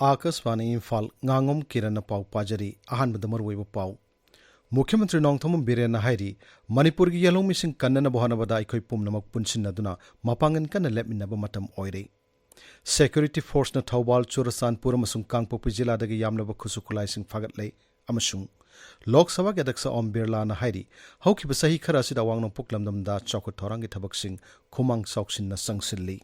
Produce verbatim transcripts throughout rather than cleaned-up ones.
ꯑꯥꯀꯥꯁꯕꯥꯅꯤ ꯏꯝꯐꯥꯜ, ꯉꯥꯉꯣꯝ ꯀꯤꯔꯟꯅ ꯄꯥꯎ ꯄꯥꯖꯔꯤ꯫ ꯑꯍꯥꯟꯕꯗ ꯃꯔꯨꯑꯣꯏꯕ ꯄꯥꯎ꯫ ꯃꯨꯈ꯭ꯌ ꯃꯟꯇ꯭ꯔꯤ ꯅꯣꯡꯊꯣꯝꯕꯝ ꯕꯤꯔꯦꯟꯅ ꯍꯥꯏꯔꯤ, ꯃꯅꯤꯄꯨꯔꯒꯤ ꯌꯦꯜꯍꯧꯃꯤꯁꯤꯡ ꯀꯟꯅꯅꯕ ꯍꯣꯠꯅꯕꯗ ꯑꯩꯈꯣꯏ ꯄꯨꯝꯅꯃꯛ ꯄꯨꯟꯁꯤꯟꯅꯗꯨꯅ ꯃꯄꯥꯡꯒꯜ ꯀꯟꯅ ꯂꯦꯞꯃꯤꯟꯅꯕ ꯃꯇꯝ ꯑꯣꯏꯔꯦ꯫ ꯁꯦꯀ꯭ꯌꯨꯔꯤꯇꯤ ꯐꯣꯔꯁꯅ ꯊꯧꯕꯥꯜ, ꯆꯨꯔꯆꯥꯟꯄꯨꯔ ꯑꯃꯁꯨꯡ ꯀꯥꯡꯄꯣꯛꯄꯤ ꯖꯤꯂꯥꯗꯒꯤ ꯌꯥꯝꯂꯕ ꯈꯨꯠꯁꯨ ꯈꯨꯠꯂꯥꯏꯁꯤꯡ ꯐꯥꯒꯠꯂꯦ ꯑꯃꯁꯨꯡ ꯂꯣꯛ ꯁꯚꯥꯒꯤ ꯑꯗ꯭ꯌꯛꯁ ꯑꯣꯝ ꯕꯤꯔꯂꯥꯅ ꯍꯥꯏꯔꯤ, ꯍꯧꯈꯤꯕ ꯆꯍꯤ ꯈꯔ ꯑꯁꯤꯗ ꯑꯋꯥꯡ ꯅꯣꯡꯄꯣꯛ ꯂꯝꯗꯝꯗ ꯆꯥꯎꯈꯠ ꯊꯧꯔꯥꯡꯒꯤ ꯊꯕꯛꯁꯤꯡ ꯈꯨꯃꯥꯡ ꯆꯥꯎꯁꯤꯟꯅ ꯆꯪꯁꯤꯜꯂꯤ꯫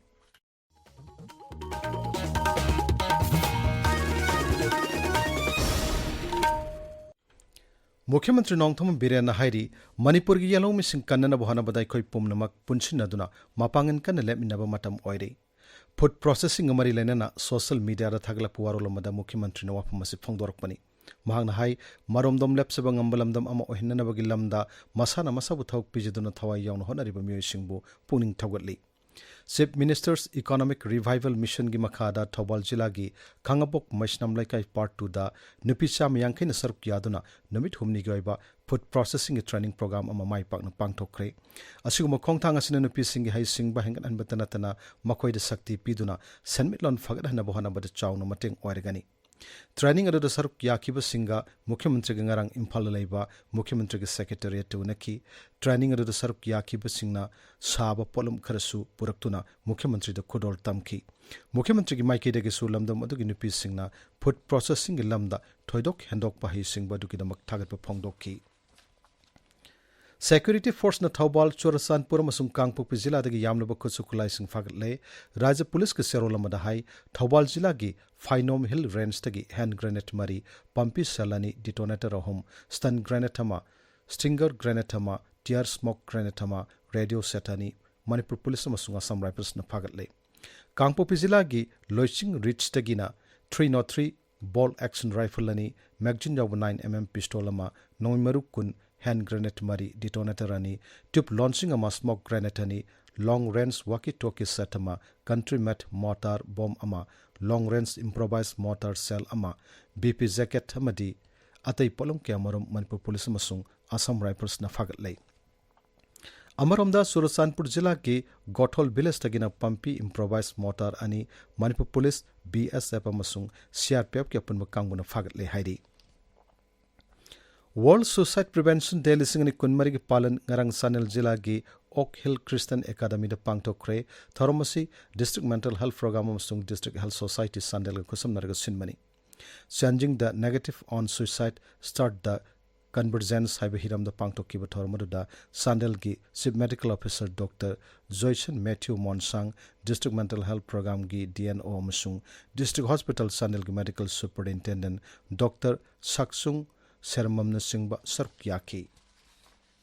ꯃꯨꯈ꯭ꯌ ꯃꯟꯇ꯭ꯔꯤ ꯅꯣꯡꯊꯣꯝꯕꯝ ꯕꯤꯔꯦꯟꯅ ꯍꯥꯏꯔꯤ, ꯃꯅꯤꯄꯨꯔꯒꯤ ꯌꯦꯜꯍꯧꯃꯤꯁꯤꯡ ꯀꯟꯅꯅꯕ ꯍꯣꯠꯅꯕꯗ ꯑꯩꯈꯣꯏ ꯄꯨꯝꯅꯃꯛ ꯄꯨꯟꯁꯤꯟꯅꯗꯨꯅ ꯃꯄꯥꯡꯒꯜ ꯀꯟꯅ ꯂꯦꯞꯃꯤꯟꯅꯕ ꯃꯇꯝ ꯑꯣꯏꯔꯦ꯫ ꯐꯨꯗ ꯄ꯭ꯔꯣꯁꯦꯁꯤꯡꯒ ꯃꯔꯤ ꯂꯩꯅꯅ ꯁꯣꯁꯤꯌꯦꯜ ꯃꯤꯗꯤꯌꯥꯗ ꯊꯥꯒꯠꯂꯛꯄ ꯋꯥꯔꯣꯜ ꯑꯃꯗ ꯃꯨꯈ꯭ꯌ ꯃꯟꯇ꯭ꯔꯤꯅ ꯋꯥꯐꯝ ꯑꯁꯤ ꯐꯣꯡꯗꯣꯔꯛꯄꯅꯤ꯫ ꯃꯍꯥꯛꯅ ꯍꯥꯏ, ꯃꯔꯣꯝꯗꯣꯝ ꯂꯦꯞꯆꯕ ꯉꯝꯕ ꯂꯝꯗꯝ ꯑꯃ ꯑꯣꯏꯍꯟꯅꯅꯕꯒꯤ ꯂꯝꯗ ꯃꯁꯥꯅ ꯃꯁꯥꯕꯨ ꯊꯕꯛ ꯄꯤꯖꯗꯨꯅ ꯊꯋꯥꯏ ꯌꯥꯎꯅ ꯍꯣꯠꯅꯔꯤꯕ ꯃꯤꯑꯣꯏꯁꯤꯡꯕꯨ ꯄꯨꯛꯅꯤꯡ ꯊꯧꯒꯠꯂꯤ꯫ Chief Minister's Economic Revival Missionꯒꯤ ꯃꯈꯥꯗ ꯊꯧꯕꯥꯜ ꯖꯤꯂꯥꯒꯤ ꯈꯥꯉꯕꯣꯛ ꯃꯩꯁꯅꯥꯝ ꯂꯩꯀꯥꯏ Part Twoꯗ ꯅꯨꯄꯤ ꯆꯥꯝꯃ ꯌꯥꯡꯈꯩꯅ ꯁꯔꯨꯛ ꯌꯥꯗꯨꯅ ꯅꯨꯃꯤꯠ ꯍꯨꯝꯅꯤꯒꯤ ꯑꯣꯏꯕ ꯐꯨꯗ ꯄ꯭ꯔꯣꯁꯦꯁꯤꯡꯒꯤ ꯇ꯭ꯔꯦꯅꯤꯡ ꯄ꯭ꯔꯣꯒ꯭ꯔꯥꯝ ꯑꯃ ꯃꯥꯏ ꯄꯥꯛꯅ ꯄꯥꯡꯊꯣꯛꯈ꯭ꯔꯦ꯫ ꯑꯁꯤꯒꯨꯝꯕ ꯈꯣꯡꯊꯥꯡ ꯑꯁꯤꯅ ꯅꯨꯄꯤꯁꯤꯡꯒꯤ ꯍꯩꯁꯤꯡꯕ ꯍꯦꯟꯒꯠꯍꯟꯕꯇ ꯅꯠꯇꯅ ꯃꯈꯣꯏꯗ ꯁꯛꯇꯤ ꯄꯤꯗꯨꯅ ꯁꯦꯟꯃꯤꯠꯂꯣꯟ ꯐꯒꯠꯍꯟꯅꯕ ꯍꯣꯠꯅꯕꯗ ꯆꯥꯎꯅ ꯃꯇꯦꯡ ꯑꯣꯏꯔꯒꯅꯤ꯫ ꯇ꯭ꯔꯦꯅꯤꯡ ꯑꯗꯨꯗ ꯁꯔꯨꯛ ꯌꯥꯈꯤꯕꯁꯤꯡꯒ ꯃꯨꯈ꯭ꯌ ꯃꯟꯇ꯭ꯔꯤꯒ ꯉꯔꯥꯡ ꯏꯝꯐꯥꯜꯗ ꯂꯩꯕ ꯃꯨꯈ꯭ꯌ ꯃꯟꯇ꯭ꯔꯤꯒꯤ ꯁꯦꯀ꯭ꯔꯦꯇꯦꯔꯤꯌꯦꯠꯇ ꯎꯅꯈꯤ꯫ ꯇ꯭ꯔꯦꯅꯤꯡ ꯑꯗꯨꯗ ꯁꯔꯨꯛ ꯌꯥꯈꯤꯕꯁꯤꯡꯅ ꯁꯥꯕ ꯄꯣꯠꯂꯨꯝ ꯈꯔꯁꯨ ꯄꯨꯔꯛꯇꯨꯅ ꯃꯨꯈ꯭ꯌ ꯃꯟꯇ꯭ꯔꯤꯗ ꯈꯨꯗꯣꯜ ꯇꯝꯈꯤ꯫ ꯃꯨꯈ꯭ꯌ ꯃꯟꯇ꯭ꯔꯤꯒꯤ ꯃꯥꯏꯀꯩꯗꯒꯤꯁꯨ ꯂꯝꯗꯝ ꯑꯗꯨꯒꯤ ꯅꯨꯄꯤꯁꯤꯡꯅ ꯐꯨꯗ ꯄ꯭ꯔꯣꯁꯦꯁꯤꯡꯒꯤ ꯂꯝꯗ ꯊꯣꯏꯗꯣꯛ ꯍꯦꯟꯗꯣꯛꯄ ꯍꯩꯁꯤꯡꯕ ꯑꯗꯨꯒꯤꯗꯃꯛ ꯊꯥꯒꯠꯄ ꯐꯣꯡꯗꯣꯛꯈꯤ꯫ ꯁꯦꯀ꯭ꯌꯨꯔꯤꯇꯤ ꯐꯣꯔꯁꯅ ꯊꯧꯕꯥꯜ, ꯆꯨꯔꯆꯥꯟꯄꯨꯔ ꯑꯃꯁꯨꯡ ꯀꯥꯡꯄꯣꯛꯄꯤ ꯖꯤꯂꯥꯗꯒꯤ ꯌꯥꯝꯂꯕ ꯈꯨꯠꯁꯨ ꯈꯨꯠꯂꯥꯏꯁꯤꯡ ꯐꯥꯒꯠꯂꯦ꯫ ꯔꯥꯖ꯭ꯌ ꯄꯨꯂꯤꯁꯀꯤ ꯆꯦꯔꯣꯜ ꯑꯃꯗ ꯍꯥꯏ, ꯊꯧꯕꯥꯜ ꯖꯤꯂꯥꯒꯤ ꯐꯥꯏꯅꯣꯝ ꯍꯤꯜ ꯔꯦꯟꯖꯇꯒꯤ ꯍꯦꯟ ꯒ꯭ꯔꯦꯅꯦꯗ ꯃꯔꯤ, ꯄꯝꯄꯤ ꯁꯦꯜ ꯑꯅꯤ, ꯗꯤꯇꯣꯅꯦꯇꯔ ꯑꯍꯨꯝ, ꯁ꯭ꯇꯟ ꯒ꯭ꯔꯦꯅꯦꯗ ꯑꯃ, ꯁ꯭ꯇꯤꯡꯒꯔ ꯒ꯭ꯔꯦꯅꯦꯗ ꯑꯃ, ꯇꯤꯌꯔ ꯁ꯭ꯃꯣꯛ ꯒ꯭ꯔꯦꯅꯦꯗ ꯑꯃ, ꯔꯦꯗꯤꯑꯣ ꯁꯦꯠ ꯑꯅꯤ ꯃꯅꯤꯄꯨꯔ ꯄꯨꯂꯤꯁ ꯑꯃꯁꯨꯡ ꯑꯁꯥꯝ ꯔꯥꯏꯐꯜꯁꯅ ꯐꯥꯒꯠꯂꯦ꯫ ꯀꯥꯡꯄꯣꯛꯄꯤ ꯖꯤꯂꯥꯒꯤ ꯂꯣꯏꯆꯤꯡ ꯔꯤꯖꯇꯒꯤꯅ three nought three ꯕꯣꯜ ꯑꯦꯛꯁꯟ ꯔꯥꯏꯐꯜ ꯑꯅꯤ, ꯃꯦꯒꯖꯤꯟ ꯌꯥꯎꯕ nine M M ꯄꯤꯁꯇꯣꯜ ꯑꯃ, ꯅꯣꯡꯃꯩ ꯃꯔꯨ ꯀꯨꯟ, ꯍꯦꯟ ꯒ꯭ꯔꯦꯅꯦꯗ ꯃꯔꯤ, ꯗꯤꯇꯣꯅꯦꯇꯔ ꯑꯅꯤ, ꯇ꯭ꯌꯨꯕ ꯂꯣꯟꯆꯤꯡ ꯑꯃ, ꯁ꯭ꯃꯣꯛ ꯒ꯭ꯔꯦꯅꯦꯗ ꯑꯅꯤ, ꯂꯣꯡ ꯔꯦꯟꯖ ꯋꯥꯀꯤ ꯇꯣꯀꯤ ꯁꯦꯠ ꯑꯃ, ꯀꯟꯇ꯭ꯔꯤ ꯃꯦꯗ ꯃꯣꯔꯇꯥꯔ ꯕꯣꯝ ꯑꯃ, ꯂꯣꯡ ꯔꯦꯟꯖ ꯏꯝꯄ꯭ꯔꯣꯚꯥꯏꯖ ꯃꯣꯔꯇꯥꯔ ꯁꯦꯜ ꯑꯃ, ꯕꯤ ꯄꯤ ꯖꯦꯀꯦꯠ ꯑꯃꯗꯤ ꯑꯇꯩ ꯄꯣꯠꯂꯝ ꯀꯌꯥꯃꯔꯨꯝ ꯃꯅꯤꯄꯨꯔ ꯄꯨꯂꯤꯁ ꯑꯃꯁꯨꯡ ꯑꯁꯥꯝ ꯔꯥꯏꯐꯜꯁꯅ ꯐꯥꯒꯠꯂꯦ꯫ ꯑꯃꯔꯣꯝꯗ, ꯆꯨꯔꯆꯥꯟꯄꯨꯔ ꯖꯤꯂꯥꯒꯤ ꯒꯣꯊꯣꯜ ꯚꯤꯂꯦꯖꯇꯒꯤꯅ ꯄꯝꯄꯤ ꯏꯝꯄ꯭ꯔꯣꯚꯥꯏꯖ ꯃꯣꯔꯇꯥꯔ ꯑꯅꯤ ꯃꯅꯤꯄꯨꯔ ꯄꯨꯂꯤꯁ, ꯕꯤ ꯑꯦꯁ ꯑꯦꯐ ꯑꯃꯁꯨꯡ ꯁꯤ ꯑꯥꯔ ꯄꯤ ꯑꯦꯐꯀꯤ ꯑꯄꯨꯟꯕ ꯀꯥꯡꯕꯨꯅ ꯐꯥꯒꯠꯂꯦ ꯍꯥꯏꯔꯤ꯫ ꯋꯥꯔꯜ ꯁꯨꯏꯁꯥꯏꯗ ꯄ꯭ꯔꯤꯚꯦꯟꯁꯟ ꯗꯦ ꯂꯤꯁꯤꯡ ꯑꯅꯤ ꯀꯨꯟꯃꯔꯤꯒꯤ ꯄꯥꯂꯟ ꯉꯔꯥꯡ ꯆꯥꯟꯗꯦꯜ ꯖꯤꯂꯥꯒꯤ ꯑꯣꯛ ꯍꯤꯜ ꯈ꯭ꯔꯤꯁꯇꯤꯌꯟ ꯑꯦꯀꯥꯗꯃꯤꯗ ꯄꯥꯡꯊꯣꯛꯈ꯭ꯔꯦ꯫ ꯊꯧꯔꯝ ꯑꯁꯤ ꯗꯤꯁꯇ꯭ꯔꯤꯛ ꯃꯦꯟꯇꯦꯜ ꯍꯦꯜꯊ ꯄ꯭ꯔꯣꯒ꯭ꯔꯥꯝ ꯑꯃꯁꯨꯡ ꯗꯤꯁꯇ꯭ꯔꯤꯛ ꯍꯦꯜꯊ ꯁꯣꯁꯥꯏꯇꯤ ꯆꯥꯟꯗꯦꯜꯒ ꯈꯨꯠꯁꯝꯅꯔꯒ ꯁꯤꯟꯕꯅꯤ꯫ Changing the Negative on Suicide, Start the Convergence ꯍꯥꯏꯕ ꯍꯤꯔꯝꯗ ꯄꯥꯡꯊꯣꯛꯈꯤꯕ ꯊꯧꯔꯝ ꯑꯗꯨꯗ ꯆꯥꯟꯗꯦꯜꯒꯤ chief medical officer doctor Joison Mathew Monsang, district mental health ꯄ꯭ꯔꯣꯒ꯭ꯔꯥꯝꯒꯤ ꯗꯤ ꯑꯦꯟ ꯑꯣ ꯑꯃꯁꯨꯡ ꯗꯤꯁꯇ꯭ꯔꯤꯛ ꯍꯣꯁꯄꯤꯇꯥꯜ ꯆꯥꯟꯗꯦꯜꯒꯤ ꯃꯦꯗꯤꯀꯦꯜ ꯁꯨꯄꯔꯤꯟꯇꯦꯟꯗꯦꯟꯠ ꯗꯣꯛꯇꯔ ꯁꯥꯛꯁꯨꯡ ꯁꯦꯔꯃꯝꯅꯆꯤꯡꯕ ꯁꯔꯨꯛ ꯌꯥꯈꯤ꯫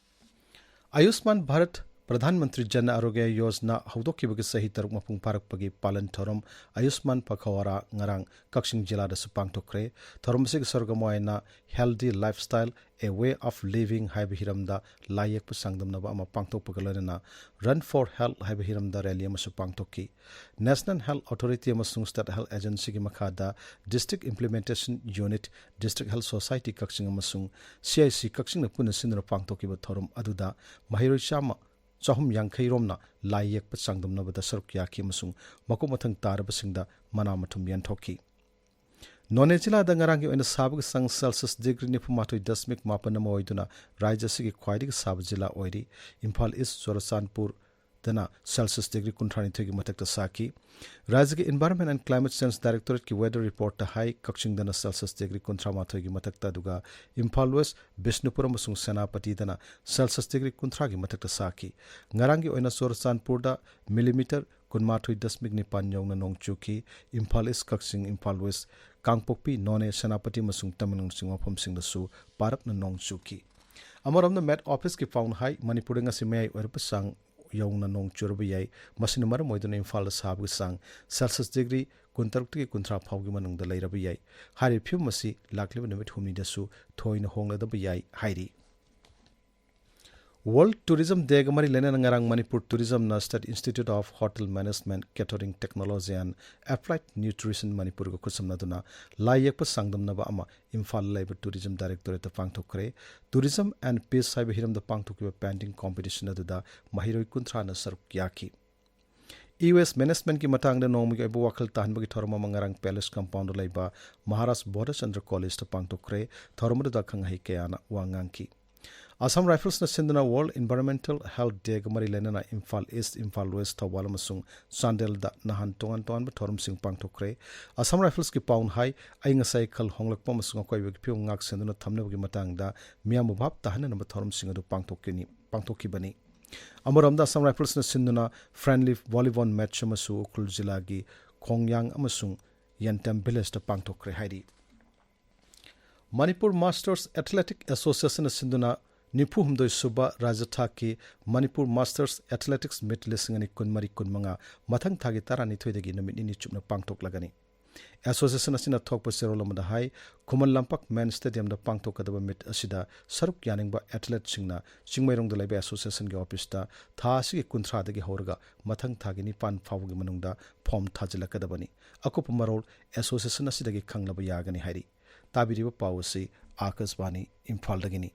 ꯑꯌꯨꯁꯃꯥꯟ ꯚꯥꯔꯠ ꯄ꯭ꯔꯙꯥꯟ ꯃꯟꯇ꯭ꯔꯤ ꯖꯟ ꯑꯥꯔꯣꯒ꯭ꯌ ꯌꯣꯖꯅꯥ ꯍꯧꯗꯣꯛꯈꯤꯕꯒꯤ ꯆꯍꯤ ꯇꯔꯨꯛ ꯃꯄꯨꯡ ꯐꯥꯔꯛꯄꯒꯤ ꯄꯥꯂꯟ ꯊꯧꯔꯝ ꯑꯌꯨꯁꯃꯥꯟ ꯄꯈꯋꯥꯔꯥ ꯉꯔꯥꯡ ꯀꯛꯆꯤꯡ ꯖꯤꯂꯥꯗꯁꯨ ꯄꯥꯡꯊꯣꯛꯈ꯭ꯔꯦ꯫ ꯊꯧꯔꯝ ꯑꯁꯤꯒꯤ ꯁꯔꯨꯛ ꯑꯃ ꯑꯣꯏꯅ Healthy Lifestyle, A Way of Living ꯍꯥꯏꯕ ꯍꯤꯔꯝꯗ ꯂꯥꯏ ꯌꯦꯛꯄ ꯆꯥꯡꯗꯝꯅꯕ ꯑꯃ ꯄꯥꯡꯊꯣꯛꯄꯒ ꯂꯣꯏꯅꯅ Run for Health ꯍꯥꯏꯕ ꯍꯤꯔꯝꯗ ꯔꯦꯂꯤ ꯑꯃꯁꯨ ꯄꯥꯡꯊꯣꯛꯈꯤ꯫ ꯅꯦꯁꯅꯦꯜ ꯍꯦꯜꯊ ꯑꯣꯊꯣꯔꯤꯇꯤ ꯑꯃꯁꯨꯡ ꯁ꯭ꯇꯦꯠ ꯍꯦꯜꯊ ꯑꯦꯖꯦꯟꯁꯤꯒꯤ ꯃꯈꯥꯗ district implementation unit, district health society Kakching ꯑꯃꯁꯨꯡ ꯁꯤ ꯑꯥꯏ ꯁꯤ ꯀꯛꯆꯤꯡꯅ ꯄꯨꯟꯅ ꯁꯤꯟꯗꯨꯅ ꯄꯥꯡꯊꯣꯛꯈꯤꯕ ꯊꯧꯔꯝ ꯑꯗꯨꯗ ꯃꯍꯩꯔꯣꯏ ꯆꯥꯝꯃ, ꯆꯍꯨꯝ ꯌꯥꯡꯈꯩ ꯔꯣꯝꯅ ꯂꯥꯏ ꯌꯦꯛꯄ ꯆꯥꯡꯗꯝꯅꯕꯗ ꯁꯔꯨꯛ ꯌꯥꯈꯤ ꯑꯃꯁꯨꯡ ꯃꯀꯣꯛ ꯃꯊꯪ ꯇꯥꯔꯕꯁꯤꯡꯗ ꯃꯅꯥ ꯃꯊꯨꯝ ꯌꯦꯟꯊꯣꯛꯈꯤ꯫ ꯅꯣꯅꯦ ꯖꯤꯂꯥꯗ ꯉꯔꯥꯡꯒꯤ ꯑꯣꯏꯅ ꯁꯥꯕꯒꯤ ꯆꯥꯡ ꯁꯦꯜꯁꯤꯌꯁ ꯗꯤꯒ꯭ꯔꯤ ꯅꯤꯐꯨ ꯃꯥꯊꯣꯏ ꯗꯁꯃꯤꯛ ꯃꯥꯄꯟ ꯑꯃ ꯑꯣꯏꯗꯨꯅ ꯔꯥꯖ꯭ꯌ ꯑꯁꯤꯒꯤ ꯈ꯭ꯋꯥꯏꯗꯒꯤ ꯁꯥꯕ ꯖꯤꯂꯥ ꯑꯣꯏꯔꯤ꯫ ꯏꯝꯐꯥꯜ ꯏꯁ, ꯆꯨꯔꯆꯥꯟꯄꯨꯔꯗꯅ ꯁꯦꯜꯁꯤꯌꯁ ꯗꯤꯒ꯭ꯔꯤ ꯀꯨꯟꯊ꯭ꯔꯥꯅꯤꯊꯣꯏꯒꯤ ꯃꯊꯛꯇ ꯁꯥꯈꯤ꯫ ꯔꯥꯖ꯭ꯌꯒꯤ ꯏꯟꯚꯥꯏꯔꯟꯃꯦꯟ ꯑꯦꯟ ꯀ꯭ꯂꯥꯏꯃꯦꯠ ꯆꯦꯟꯖ ꯗꯥꯏꯔꯦꯛꯇꯣꯔꯦꯠꯀꯤ ꯋꯦꯗꯔ ꯔꯤꯄꯣꯔꯠꯇ ꯍꯥꯏ, ꯀꯛꯆꯤꯡꯗꯅ ꯁꯦꯜꯁꯤꯌꯁ ꯗꯤꯒ꯭ꯔꯤ ꯀꯨꯟꯊ꯭ꯔꯥ ꯃꯥꯊꯣꯏꯒꯤ ꯃꯊꯛꯇ, ꯑꯗꯨꯒ ꯏꯝꯐꯥꯜ ꯋꯦꯁ, ꯕꯤꯁꯅꯨꯄꯨꯔ ꯑꯃꯁꯨꯡ ꯁꯦꯅꯥꯄꯇꯤꯗꯅ ꯁꯦꯜꯁꯤꯌꯁ ꯗꯤꯒ꯭ꯔꯤ ꯀꯨꯟꯊ꯭ꯔꯥꯒꯤ ꯃꯊꯛꯇ ꯁꯥꯈꯤ꯫ ꯉꯔꯥꯡꯒꯤ ꯑꯣꯏꯅ ꯆꯨꯔꯆꯥꯟꯄꯨꯔꯗ ꯃꯤꯂꯤꯃꯤꯇꯔ ꯀꯨꯟꯃꯥꯊꯣꯏ ꯗꯁꯃꯤꯛ ꯅꯤꯄꯥꯟ ꯌꯧꯅ ꯅꯣꯡ ꯆꯨꯈꯤ꯫ ꯏꯝꯐꯥꯜ ꯏꯁ, ꯀꯛꯆꯤꯡ, ꯏꯝꯐꯥꯜ ꯋꯦꯁ, ꯀꯥꯡꯄꯣꯛꯄꯤ, ꯅꯣꯅꯦ, ꯁꯦꯅꯥꯄꯇꯤ ꯑꯃꯁꯨꯡ ꯇꯃꯦꯡꯂꯣꯡ ꯆꯤꯡꯕ ꯃꯐꯝꯁꯤꯡꯗꯁꯨ ꯄꯥꯔꯞꯅ ꯅꯣꯡ ꯆꯨꯈꯤ꯫ ꯑꯃꯔꯣꯝꯗ, ꯃꯦꯠ ꯑꯣꯐꯤꯁꯀꯤ ꯄꯥꯎꯅ ꯍꯥꯏ, ꯃꯅꯤꯄꯨꯔꯗ ꯉꯁꯤ ꯃꯌꯥꯏ ꯑꯣꯏꯔꯞꯄ ꯆꯥꯡ ꯌꯧꯅ ꯅꯣꯡ ꯆꯨꯔꯕ ꯌꯥꯏ꯫ ꯃꯁꯤꯅ ꯃꯔꯝ ꯑꯣꯏꯗꯨꯅ ꯏꯝꯐꯥꯜꯗ ꯁꯥꯕꯒꯤ ꯆꯥꯡ ꯁꯦꯜꯁꯤꯌꯁ ꯗꯤꯒ꯭ꯔꯤ ꯀꯨꯟꯇꯔꯨꯛꯇꯒꯤ ꯀꯨꯟꯊ꯭ꯔꯥ ꯐꯥꯎꯒꯤ ꯃꯅꯨꯡꯗ ꯂꯩꯔꯕ ꯌꯥꯏ꯫ ꯍꯥꯏꯔꯤꯕ ꯐꯤꯕꯝ ꯑꯁꯤ ꯂꯥꯛꯂꯤꯕ ꯅꯨꯃꯤꯠ ꯍꯨꯝꯅꯤꯗꯁꯨ ꯊꯣꯏꯅ ꯍꯣꯡꯂꯗꯕ ꯌꯥꯏ ꯍꯥꯏꯔꯤ꯫ World Tourism Day-ꯒ ꯃꯔꯤ ꯂꯩꯅꯅ ꯉꯔꯥꯡ Manipur Tourism-ꯅ State Institute of Hotel Management, Catering Technology and Applied Nutrition ꯃꯅꯤꯄꯨꯔꯒ ꯈꯨꯠꯁꯝꯅꯗꯨꯅ ꯂꯥꯏ ꯌꯦꯛꯄ ꯆꯥꯡꯗꯝꯅꯕ ꯑꯃ ꯏꯝꯐꯥꯜ ꯂꯩꯕ Tourism Directorate-ꯇ ꯄꯥꯡꯊꯣꯛꯈ꯭ꯔꯦ꯫ Tourism and Peace ꯍꯥꯏꯕ ꯍꯤꯔꯝꯗ ꯄꯥꯡꯊꯣꯛꯈꯤꯕ painting competition ꯑꯗꯨꯗ ꯃꯍꯩꯔꯣꯏ ꯀꯨꯟꯊ꯭ꯔꯥꯅ ꯁꯔꯨꯛ ꯌꯥꯈꯤ꯫ E Waste Management-ꯀꯤ ꯃꯇꯥꯡꯗ ꯅꯣꯡꯃꯒꯤ ꯑꯣꯏꯕ ꯋꯥꯈꯜ ꯇꯥꯍꯟꯕꯒꯤ ꯊꯧꯔꯝ ꯑꯃ ꯉꯔꯥꯡ Palace Compound-ꯗ ꯂꯩꯕ ꯃꯍꯥꯔꯥꯖ ꯕꯣꯙꯆꯟꯗ꯭ꯔ College-ꯇ ꯄꯥꯡꯊꯣꯛꯈ꯭ꯔꯦ꯫ ꯊꯧꯔꯝ ꯑꯗꯨꯗ ꯑꯈꯪ ꯑꯍꯩ ꯀꯌꯥꯅ ꯋꯥ ꯉꯥꯡꯈꯤ꯫ Assam Rifles-ꯅ ꯁꯤꯟꯗꯨꯅ World Environmental Health Day-ꯒ ꯃꯔꯤ ꯂꯩꯅꯅ ꯏꯝꯐꯥꯜ East, ꯏꯝꯐꯥꯜ West, ꯊꯧꯕꯥꯜ ꯑꯃꯁꯨꯡ ꯆꯥꯟꯗꯦꯜꯗ ꯅꯍꯥꯟ ꯇꯣꯉꯥꯟ ꯇꯣꯉꯥꯟꯕ ꯊꯧꯔꯝꯁꯤꯡ ꯄꯥꯡꯊꯣꯛꯈ꯭ꯔꯦ꯫ Assam Rifles-ꯀꯤ ꯄꯥꯎꯅ ꯍꯥꯏ, ꯑꯏꯪ ꯑꯁꯥ ꯏꯀꯜ ꯍꯣꯡꯂꯛꯄ ꯑꯃꯁꯨꯡ ꯑꯀꯣꯏꯕꯒꯤ ꯐꯤꯕꯝ ꯉꯥꯛ ꯁꯦꯟꯗꯨꯅ ꯊꯝꯅꯕꯒꯤ ꯃꯇꯥꯡꯗ ꯃꯤꯌꯥꯝꯕꯨ ꯚꯥꯞ ꯇꯥꯍꯟꯅꯅꯕ ꯊꯧꯔꯝꯁꯤꯡ ꯑꯗꯨ ꯄꯥꯡꯊꯣꯛꯈꯤꯅꯤ, ꯄꯥꯡꯊꯣꯛꯈꯤꯕꯅꯤ꯫ ꯑꯃꯔꯣꯝꯗ Assam Rifles-ꯅ ꯁꯤꯟꯗꯨꯅ friendly volleyball match ꯑꯃꯁꯨ ꯎꯈ꯭ꯔꯨꯜ ꯖꯤꯂꯥꯒꯤ ꯈꯣꯡꯌꯥꯡ ꯑꯃꯁꯨꯡ ꯌꯦꯟꯇꯦꯝ village-ꯇ ꯄꯥꯡꯊꯣꯛꯈ꯭ꯔꯦ ꯍꯥꯏꯔꯤ꯫ Manipur Masters Athletic Association-ꯅ ꯁꯤꯟꯗꯨꯅ ꯅꯤꯐꯨ ꯍꯨꯝꯗꯣꯏ ꯁꯨꯕ ꯔꯥꯖ꯭ꯌ ꯊꯥꯛꯀꯤ Manipur Masters Athletics Meet ꯂꯤꯁꯤꯡ ꯑꯅꯤ ꯀꯨꯟꯃꯔꯤ ꯀꯨꯟꯃꯉꯥ ꯃꯊꯪ ꯊꯥꯒꯤ ꯇꯔꯥꯅꯤꯊꯣꯏꯗꯒꯤ ꯅꯨꯃꯤꯠ ꯅꯤꯅꯤ ꯆꯨꯞꯅ ꯄꯥꯡꯊꯣꯛꯂꯒꯅꯤ꯫ Association ꯑꯁꯤꯅ ꯊꯣꯛꯄ ꯆꯦꯔꯣꯜ ꯑꯃꯗ ꯍꯥꯏ, ꯈꯨꯃꯟ ꯂꯝꯄꯥꯛ main stadium-ꯗ ꯄꯥꯡꯊꯣꯛꯀꯗꯕ meet ꯑꯁꯤꯗ ꯁꯔꯨꯛ ꯌꯥꯅꯤꯡꯕ athlete-ꯁꯤꯡꯅ ꯆꯤꯡꯃꯩꯔꯣꯡꯗ ꯂꯩꯕ association-ꯒꯤ office-ꯇ ꯊꯥ ꯑꯁꯤꯒꯤ ꯀꯨꯟꯊ꯭ꯔꯥꯗꯒꯤ ꯍꯧꯔꯒ ꯃꯊꯪ ꯊꯥꯒꯤ ꯅꯤꯄꯥꯟ ꯐꯥꯎꯕꯒꯤ ꯃꯅꯨꯡꯗ form ꯊꯥꯖꯤꯜꯂꯛꯀꯗꯕꯅꯤ꯫ ꯑꯀꯨꯞꯄ ꯃꯔꯣꯜ association ꯑꯁꯤꯗꯒꯤ ꯈꯪꯂꯕ ꯌꯥꯒꯅꯤ ꯍꯥꯏꯔꯤ꯫ ꯇꯥꯕꯤꯔꯤꯕ ꯄꯥꯎ ꯑꯁꯤ ꯑꯥꯀꯥꯁꯕꯥꯅꯤ ꯏꯝꯐꯥꯜꯗꯒꯤꯅꯤ꯫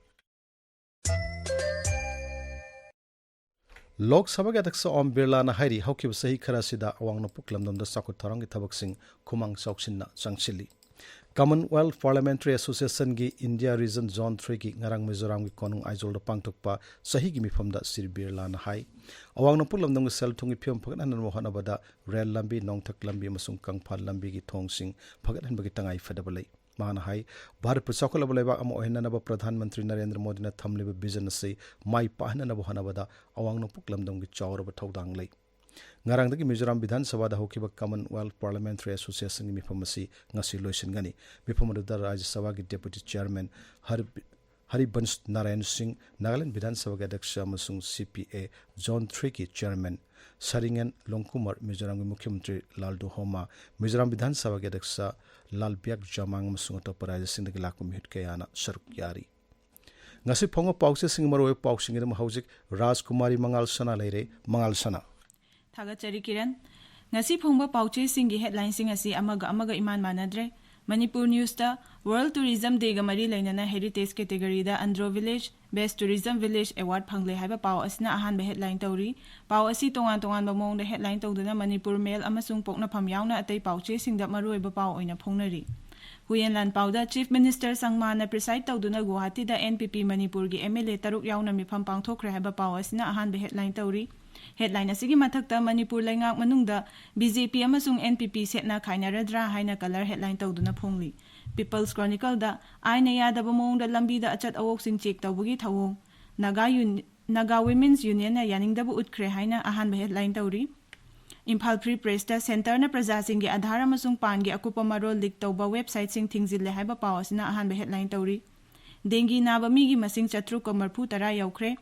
ꯂꯣꯛ ꯁꯚꯥꯒꯤ ꯑꯗ꯭ꯌꯛꯁ ꯑꯣꯝ ꯕꯤꯔꯂꯥꯅ ꯍꯥꯏꯔꯤ, ꯍꯧꯈꯤꯕ ꯆꯍꯤ ꯈꯔ ꯑꯁꯤꯗ ꯑꯋꯥꯡ ꯅꯣꯡꯄꯣꯛ ꯂꯝꯗꯝꯗ ꯆꯥꯎꯈꯠ ꯊꯧꯔꯥꯡꯒꯤ ꯊꯕꯛꯁꯤꯡ ꯈꯨꯃꯥꯡ ꯆꯥꯎꯁꯤꯟꯅ ꯆꯪꯁꯤꯜꯂꯤ꯫ Commonwealth Parliamentary Association-ꯒꯤ India Region Zone three-ꯒꯤ ꯉꯔꯥꯡ ꯃꯤꯖꯣꯔꯥꯝꯒꯤ ꯀꯣꯅꯨꯡ ꯑꯥꯏꯖꯣꯜꯗ ꯄꯥꯡꯊꯣꯛꯄ ꯆꯍꯤꯒꯤ ꯃꯤꯐꯝꯗ ꯁ꯭ꯔꯤ ꯕꯤꯔꯂꯥꯅ ꯍꯥꯏ, ꯑꯋꯥꯡ ꯅꯣꯡꯄꯣꯛ ꯂꯝꯗꯝꯒꯤ ꯁꯦꯜ ꯊꯨꯝꯒꯤ ꯐꯤꯕꯝ ꯐꯒꯠꯍꯟꯅꯕ ꯍꯣꯠꯅꯕꯗ ꯔꯦꯜ ꯂꯝꯕꯤ, ꯅꯣꯡꯊꯛ ꯂꯝꯕꯤ ꯑꯃꯁꯨꯡ ꯀꯪꯐꯥꯜ ꯂꯝꯕꯤꯒꯤ ꯊꯣꯡꯁꯤꯡ ꯐꯒꯠꯍꯟꯕꯒꯤ ꯇꯉꯥꯏ ꯐꯗꯕ ꯂꯩ꯫ ꯃꯍꯥꯛꯅ ꯍꯥꯏ, ꯚꯥꯔꯠꯄꯨ ꯆꯥꯎꯈꯠꯂꯕ ꯂꯩꯕꯥꯛ ꯑꯃ ꯑꯣꯏꯍꯟꯅꯅꯕ ꯄ꯭ꯔꯙꯥꯟ ꯃꯟꯇ꯭ꯔꯤ ꯅꯔꯦꯟꯗ꯭ꯔ ꯃꯣꯗꯤꯅ ꯊꯝꯂꯤꯕ vision ꯑꯁꯤ ꯃꯥꯏ ꯄꯥꯛꯍꯟꯅꯅꯕ ꯍꯣꯠꯅꯕꯗ ꯑꯋꯥꯡ ꯅꯣꯡꯄꯣꯛ ꯂꯝꯗꯝꯒꯤ ꯆꯥꯎꯔꯕ ꯊꯧꯗꯥꯡ ꯂꯩ꯫ ꯉꯔꯥꯡꯗꯒꯤ ꯃꯤꯖꯣꯔꯥꯝ ꯕꯤꯙꯥꯟ ꯁꯚꯥꯗ ꯍꯧꯈꯤꯕ Commonwealth Parliamentary Association-ꯒꯤ ꯃꯤꯐꯝ ꯑꯁꯤ ꯉꯁꯤ ꯂꯣꯏꯁꯤꯟꯒꯅꯤ꯫ ꯃꯤꯐꯝ ꯑꯗꯨꯗ ꯔꯥꯖ꯭ꯌ ꯁꯚꯥꯒꯤ Deputy Chairman ꯍꯔ-, ꯍꯔꯤꯕꯟꯁ ꯅꯥꯔꯥꯌꯟ ꯁꯤꯡ, ꯅꯥꯒꯥꯂꯦꯟ ꯕꯤꯙꯥꯟ ꯁꯚꯥꯒꯤ ꯑꯗ꯭ꯌꯛꯁ ꯑꯃꯁꯨꯡ C P A Zone three-ꯒꯤ Chairman ꯁꯔꯤꯉꯦꯟ ꯂꯣꯡꯀꯨꯃꯥꯔ, ꯃꯤꯖꯣꯔꯥꯝꯒꯤ ꯃꯨꯈ꯭ꯌ ꯃꯟꯇ꯭ꯔꯤ ꯂꯥꯜꯗꯨꯍꯣꯃꯥ, ꯃꯤꯖꯣꯔꯥꯝ ꯕꯤꯙꯥꯟ ꯁꯚꯥꯒꯤ ꯑꯗ꯭ꯌꯛꯁ ꯂꯥꯜꯕꯤꯌꯥꯛ ꯖꯥꯃꯥꯡ ꯑꯃꯁꯨꯡ ꯑꯇꯣꯞꯄ ꯔꯥꯖ꯭ꯌꯁꯤꯡꯗꯒꯤ ꯂꯥꯛꯄ ꯃꯤꯍꯨꯠ ꯀꯌꯥꯅ ꯁꯔꯨꯛ ꯌꯥꯔꯤ꯫ ꯉꯁꯤ ꯐꯣꯡꯕ ꯄꯥꯎꯆꯦꯁꯤꯡꯒꯤ ꯃꯔꯨꯑꯣꯏꯕ ꯄꯥꯎꯁꯤꯡꯒꯤꯗꯃꯛ ꯍꯧꯖꯤꯛ ꯔꯥꯖꯀꯨꯃꯥꯔꯤ ꯃꯉꯥꯜ ꯁꯅꯥ ꯂꯩꯔꯦ꯫ ꯃꯉꯥꯜ ꯁꯅꯥ꯫ ꯊꯥꯒꯠꯆꯔꯤ ꯀꯤꯔꯟ꯫ ꯉꯁꯤ ꯐꯣꯡꯕ ꯄꯥꯎꯆꯦꯁꯤꯡꯒꯤ ꯍꯦꯗꯂꯥꯏꯟꯁꯤꯡ ꯑꯁꯤ ꯑꯃꯒ ꯑꯃꯒ ꯏꯃꯥꯟ ꯃꯥꯟꯅꯗ꯭ꯔꯦ꯫ ꯃꯅꯤꯄꯨꯔ ꯅ꯭ꯌꯨꯁꯇ World Tourism Dayꯒ ꯃꯔꯤ ꯂꯩꯅꯅ Heritage categoryꯗ Andro Village Best Tourism Village Award ꯐꯪꯂꯦ ꯍꯥꯏꯕ ꯄꯥꯎ ꯑꯁꯤꯅ ꯑꯍꯥꯟꯕ ꯍꯦꯗꯂꯥꯏꯟ ꯇꯧꯔꯤ꯫ ꯄꯥꯎ ꯑꯁꯤ ꯇꯣꯉꯥꯟ ꯇꯣꯉꯥꯟꯕ ꯃꯑꯣꯡꯗ ꯍꯦꯗꯂꯥꯏꯟ ꯇꯧꯗꯨꯅ ꯃꯅꯤꯄꯨꯔ ꯃꯦꯜ ꯑꯃꯁꯨꯡ ꯄꯣꯛꯅꯐꯝ ꯌꯥꯎꯅ ꯑꯇꯩ ꯄꯥꯎꯆꯦꯁꯤꯡꯗ ꯃꯔꯨꯑꯣꯏꯕ ꯄꯥꯎ ꯑꯣꯏꯅ ꯐꯣꯡꯅꯔꯤ꯫ ꯍꯨꯏꯌꯦꯟ ꯂꯥꯟꯄꯥꯎꯗ Chief Minister ꯁꯪꯃꯥꯅ preside ꯇꯧꯗꯨꯅ ꯒꯨꯋꯥꯍꯥꯇꯤꯗ NPP ꯃꯅꯤꯄꯨꯔꯒꯤ MLA ꯇꯔꯨꯛ ꯌꯥꯎꯅ ꯃꯤꯐꯝ ꯄꯥꯡꯊꯣꯛꯈ꯭ꯔꯦ ꯍꯥꯏꯕ ꯄꯥꯎ ꯑꯁꯤꯅ ꯑꯍꯥꯟꯕ ꯍꯦꯗꯂꯥꯏꯟ ꯇꯧꯔꯤ꯫ ꯍꯦꯗꯂꯥꯏꯟ ꯑꯁꯤꯒꯤ ꯃꯊꯛꯇ ꯃꯅꯤꯄꯨꯔ ꯂꯩꯉꯥꯛ ꯃꯅꯨꯡꯗ BJP ꯑꯃꯁꯨꯡ NPP ꯁꯦꯠꯅ ꯈꯥꯏꯅꯔꯗ꯭ꯔꯥ ꯍꯥꯏꯅ ꯀꯂꯔ ꯍꯦꯗꯂꯥꯏꯟ ꯇꯧꯗꯨꯅ ꯐꯣꯡꯂꯤ꯫ People's Chronicleꯗ ꯑꯥꯏꯟꯅ ꯌꯥꯗꯕ ꯃꯑꯣꯡꯗ ꯂꯝꯕꯤꯗ ꯑꯆꯠ ꯑꯋꯣꯛꯁꯤꯡ ꯆꯦꯛ ꯇꯧꯕꯒꯤ ꯊꯧꯑꯣꯡ, ꯅꯥꯒꯥ ꯌꯨꯟ-, ꯅꯥꯒꯥ Women's Unionꯅ ꯌꯥꯅꯤꯡꯗꯕ ꯎꯠꯈ꯭ꯔꯦ ꯍꯥꯏꯅ ꯑꯍꯥꯟꯕ ꯍꯦꯗꯂꯥꯏꯟ ꯇꯧꯔꯤ꯫ ꯏꯝꯐꯥꯜ Free Pressꯇ ꯁꯦꯟꯇꯔꯅ ꯄ꯭ꯔꯖꯥꯁꯤꯡꯒꯤ ꯑꯥꯙꯥꯔ ꯑꯃꯁꯨꯡ ꯄꯥꯟꯒꯤ ꯑꯀꯨꯞꯄ ꯃꯔꯣꯜ ꯂꯤꯛ ꯇꯧꯕ ꯋꯦꯕꯁꯥꯏꯠꯁꯤꯡ ꯊꯤꯡꯖꯤꯜꯂꯦ ꯍꯥꯏꯕ ꯄꯥꯎ ꯑꯁꯤꯅ ꯑꯍꯥꯟꯕ ꯍꯦꯗꯂꯥꯏꯟ ꯇꯧꯔꯤ꯫ ꯗꯦꯡꯒꯤ ꯅꯥꯕ ꯃꯤꯒꯤ ꯃꯁꯤꯡ ꯆꯥꯇ꯭ꯔꯨꯛꯀ ꯃꯔꯐꯨ ꯇꯔꯥ ꯌꯧꯈ꯭ꯔꯦ꯫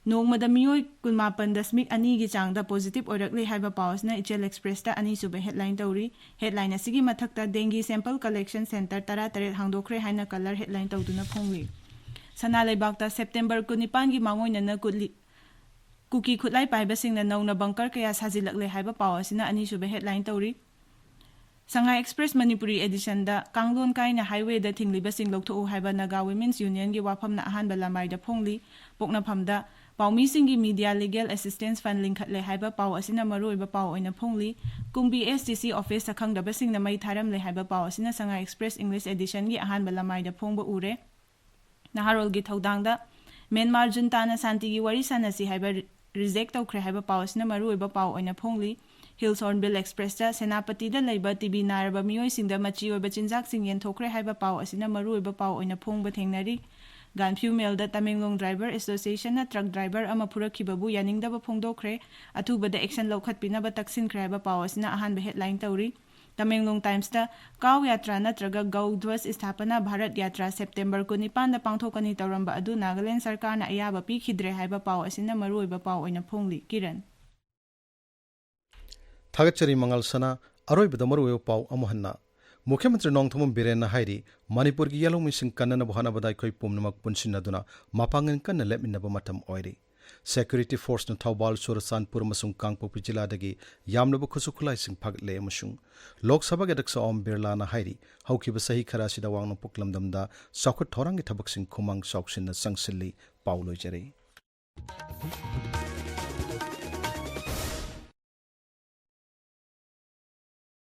ꯅꯣꯡꯃꯗ ꯃꯤꯑꯣꯏ ꯀꯨꯟꯃꯥꯄꯟ ꯗꯁꯃꯤꯛ ꯑꯅꯤꯒꯤ ꯆꯥꯡꯗ positive ꯑꯣꯏꯔꯛꯂꯤ ꯍꯥꯏꯕ ꯄꯥꯎ ꯑꯁꯤꯅ ꯏꯆꯦꯜ Expressꯇ ꯑꯅꯤꯁꯨꯕ ꯍꯦꯗꯂꯥꯏꯟ ꯇꯧꯔꯤ꯫ ꯍꯦꯗꯂꯥꯏꯟ ꯑꯁꯤꯒꯤ ꯃꯊꯛꯇ ꯗꯦꯡꯒꯤ sample collection centre ꯇꯔꯥꯇꯔꯦꯠ ꯍꯥꯡꯗꯣꯛꯈ꯭ꯔꯦ ꯍꯥꯏꯅ ꯀꯂꯔ ꯍꯦꯗꯂꯥꯏꯟ ꯇꯧꯗꯨꯅ ꯐꯣꯡꯂꯤ꯫ ꯁꯅꯥ ꯂꯩꯕꯥꯛꯇ September ꯀꯨꯟꯅꯤꯄꯥꯟꯒꯤ ꯃꯥꯡꯑꯣꯏꯅꯅ ꯀꯨꯠꯂꯤ-, ꯀꯨꯀꯤ ꯈꯨꯠꯂꯥꯏ ꯄꯥꯏꯕꯁꯤꯡꯅ ꯅꯧꯅ bunker ꯀꯌꯥ ꯁꯥꯖꯤꯜꯂꯛꯂꯦ ꯍꯥꯏꯕ ꯄꯥꯎ ꯑꯁꯤꯅ ꯑꯅꯤꯁꯨꯕ ꯍꯦꯗꯂꯥꯏꯟ ꯇꯧꯔꯤ꯫ ꯁꯉꯥꯏ Express ꯃꯅꯤꯄꯨꯔꯤ editionꯗ ꯀꯥꯡꯂꯣꯟ ꯀꯥꯏꯅ highwayꯗ ꯊꯤꯡꯂꯤꯕꯁꯤꯡ ꯂꯧꯊꯣꯛꯎ ꯍꯥꯏꯕ ꯅꯥꯒꯥ Women's Unionꯒꯤ ꯋꯥꯐꯝꯅ ꯑꯍꯥꯟꯕ ꯂꯃꯥꯏꯗ ꯐꯣꯡꯂꯤ꯫ ꯄꯣꯛꯅꯐꯝꯗ ꯄꯥꯎꯃꯤꯁꯤꯡꯒꯤ media legal assistance fund ꯂꯤꯡꯈꯠꯂꯦ ꯍꯥꯏꯕ ꯄꯥꯎ ꯑꯁꯤꯅ ꯃꯔꯨꯑꯣꯏꯕ ꯄꯥꯎ ꯑꯣꯏꯅ ꯐꯣꯡꯂꯤ꯫ ꯀꯨꯝꯕꯤ SDC office ꯁꯛꯈꯪꯗꯕꯁꯤꯡꯅ ꯃꯩ ꯊꯥꯔꯝꯂꯦ ꯍꯥꯏꯕ ꯄꯥꯎ ꯑꯁꯤꯅ ꯁꯉꯥꯏ Express English editionꯒꯤ ꯑꯍꯥꯟꯕ ꯂꯃꯥꯏꯗ ꯐꯣꯡꯕ ꯎꯔꯦ꯫ ꯅꯍꯥꯔꯣꯜꯒꯤ ꯊꯧꯗꯥꯡꯗ ꯃ꯭ꯌꯥꯟꯃꯥꯔ ꯖꯨꯟꯇꯥꯅ ꯁꯥꯟꯇꯤꯒꯤ ꯋꯥꯔꯤ ꯁꯥꯟꯅꯁꯤ ꯍꯥꯏꯕ ꯔꯤ-, reject ꯇꯧꯈ꯭ꯔꯦ ꯍꯥꯏꯕ ꯄꯥꯎ ꯑꯁꯤꯅ ꯃꯔꯨꯑꯣꯏꯕ ꯄꯥꯎ ꯑꯣꯏꯅ ꯐꯣꯡꯂꯤ꯫ Hills Hornbill Expressꯇ ꯁꯦꯅꯥꯄꯇꯤꯗ ꯂꯩꯕ TB ꯅꯥꯔꯕ ꯃꯤꯑꯣꯏꯁꯤꯡꯗ ꯃꯆꯤ ꯑꯣꯏꯕ ꯆꯤꯟꯖꯥꯛꯁꯤꯡ ꯌꯦꯟꯊꯣꯛꯈ꯭ꯔꯦ ꯍꯥꯏꯕ ꯄꯥꯎ ꯑꯁꯤꯅ ꯃꯔꯨꯑꯣꯏꯕ ꯄꯥꯎ ꯑꯣꯏꯅ ꯐꯣꯡꯕ ꯊꯦꯡꯅꯔꯤ꯫ ꯒꯥꯟꯐ꯭ꯌꯨ ꯃꯦꯜꯗ ꯇꯃꯦꯡꯂꯣꯡ Driver Associationꯅ truck driver ꯑꯃ ꯐꯨꯔꯛꯈꯤꯕꯕꯨ ꯌꯥꯅꯤꯡꯗꯕ ꯐꯣꯡꯗꯣꯛꯈ꯭ꯔꯦ꯫ ꯑꯊꯨꯕꯗ action ꯂꯧꯈꯠꯄꯤꯅꯕ ꯇꯛꯁꯤꯟꯈ꯭ꯔꯦ ꯍꯥꯏꯕ ꯄꯥꯎ ꯑꯁꯤꯅ ꯑꯍꯥꯟꯕ headline ꯇꯧꯔꯤ꯫ ꯇꯃꯦꯡꯂꯣꯡ Timesꯇ ꯀꯥꯎ ꯌꯥꯇ꯭ꯔꯥ ꯅꯠꯇ꯭ꯔꯒ ꯒꯧ ꯙ꯭ꯋꯖ ꯁ꯭ꯊꯥꯄꯅꯥ ꯚꯥꯔꯠ ꯌꯥꯇ꯭ꯔꯥ September ꯀꯨꯟꯅꯤꯄꯥꯟꯗ ꯄꯥꯡꯊꯣꯛꯀꯅꯤ ꯇꯧꯔꯝꯕ ꯑꯗꯨ ꯅꯥꯒꯥꯂꯦꯟꯗ ꯁꯔꯀꯥꯔꯅ ꯑꯌꯥꯕ ꯄꯤꯈꯤꯗ꯭ꯔꯦ ꯍꯥꯏꯕ ꯄꯥꯎ ꯑꯁꯤꯅ ꯃꯔꯨꯑꯣꯏꯕ ꯄꯥꯎ ꯑꯣꯏꯅ ꯐꯣꯡꯂꯤ꯫ ꯀꯤꯔꯟ꯫ ꯊꯥꯒꯠꯆꯔꯤ ꯃꯉꯥꯜ ꯁꯅꯥ꯫ ꯑꯔꯣꯏꯕꯗ ꯃꯔꯨꯑꯣꯏꯕ ꯄꯥꯎ ꯑꯃꯨꯛ ꯍꯟꯅ꯫ ꯃꯨꯈ꯭ꯌ ꯃꯟꯇ꯭ꯔꯤ ꯅꯣꯡꯊꯣꯝꯕꯝ ꯕꯤꯔꯦꯟꯅ ꯍꯥꯏꯔꯤ, ꯃꯅꯤꯄꯨꯔꯒꯤ ꯌꯦꯜꯍꯧꯃꯤꯁꯤꯡ ꯀꯟꯅꯅꯕ ꯍꯣꯠꯅꯕꯗ ꯑꯩꯈꯣꯏ ꯄꯨꯝꯅꯃꯛ ꯄꯨꯟꯁꯤꯟꯅꯗꯨꯅ ꯃꯄꯥꯡꯒꯜ ꯀꯟꯅ ꯂꯦꯞꯃꯤꯟꯅꯕ ꯃꯇꯝ ꯑꯣꯏꯔꯦ꯫ ꯁꯦꯀ꯭ꯌꯨꯔꯤꯇꯤ ꯐꯣꯔꯁꯅ ꯊꯧꯕꯥꯜ, ꯆꯨꯔꯆꯥꯟꯄꯨꯔ ꯑꯃꯁꯨꯡ ꯀꯥꯡꯄꯣꯛꯄꯤ ꯖꯤꯂꯥꯗꯒꯤ ꯌꯥꯝꯂꯕ ꯈꯨꯠꯁꯨ ꯈꯨꯠꯂꯥꯏꯁꯤꯡ ꯐꯥꯒꯠꯂꯦ ꯑꯃꯁꯨꯡ ꯂꯣꯛ ꯁꯚꯥꯒꯤ ꯑꯗ꯭ꯌꯛꯁ ꯑꯣꯝ ꯕꯤꯔꯂꯥꯅ ꯍꯥꯏꯔꯤ, ꯍꯧꯈꯤꯕ ꯆꯍꯤ ꯈꯔ ꯑꯁꯤꯗ ꯋꯥꯡ ꯅꯣꯡꯄꯣꯛ ꯂꯝꯗꯝꯗ ꯆꯥꯎꯈꯠ ꯊꯧꯔꯥꯡꯒꯤ ꯊꯕꯛꯁꯤꯡ ꯈꯨꯃꯥꯡ ꯆꯥꯎꯁꯤꯟꯅ ꯆꯪꯁꯤꯜꯂꯤ꯫ ꯄꯥꯎ ꯂꯣꯏꯖꯔꯦ꯫